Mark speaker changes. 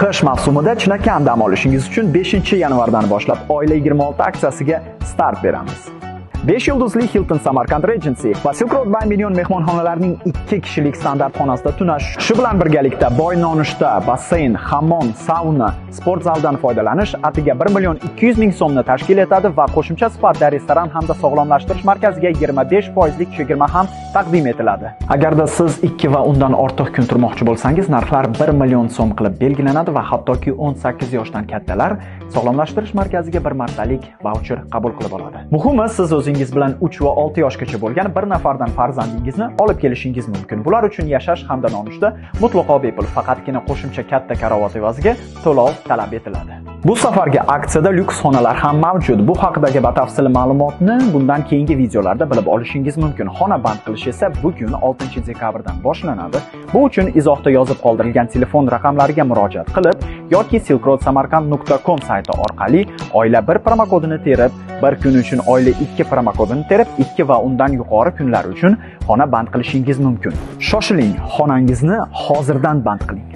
Speaker 1: Qish mavsumida chinakam dam olishingiz uchun 5-yanvardan boshlab Oila 26 aksiyasiga start beramiz. 5 yulduzli Hilton Samarkand Regency va Silk Road by Million mehmonxonalarining 2 kishilik standart xonasida tunash, shu bilan birgalikda boy nonushta, basseyn, hammom, sauna, sport zaldan foydalanish atiga 1 million 200 ming so'mni tashkil etadi va qo'shimcha sifatida restoran hamda sog'lomlashtirish markaziga 25 foizlik chegirma ham taqdim etiladi. Agarda siz 2 va undan ortiq kun turmoqchi bo'lsangiz, narxlar 1 million so'm qilib belgilanadi va hattoki 18 yoshdan kattalar sog'lomlashtirish markaziga bir martalik vaucher qabul qilib oladi. Muhimi, siz o'zingiz bilan 3 va 6 yoshgacha bo'lgan bir nafardan farzandingizni olib kelishingiz mumkin. Bular uchun yashash hamda nonushta mutlaqo bepul, faqatgina qo'shimcha katta karavot evaziga to'lov talab etiladi. Bu safargi aksiyada lyuks xonalar ham mavjud. Bu haqidagi batafsil ma'lumotni bundan keyingi videolarda bilib olishingiz mumkin. Xona band qilish esa bugun 6-dekabrdan boshlanadi. Bu uchun izohda yozib qoldirilgan telefon raqamlariga murojaat qilib yoki silkroadsamarkand.com sayti orqali oila 1 promokodini terib, bir kun uchun oila 2 promokodini terib, 2 va undan yuqori kunlar uchun xona band qilishingiz mumkin. Shoshiling, xonangizni hozirdan band qiling.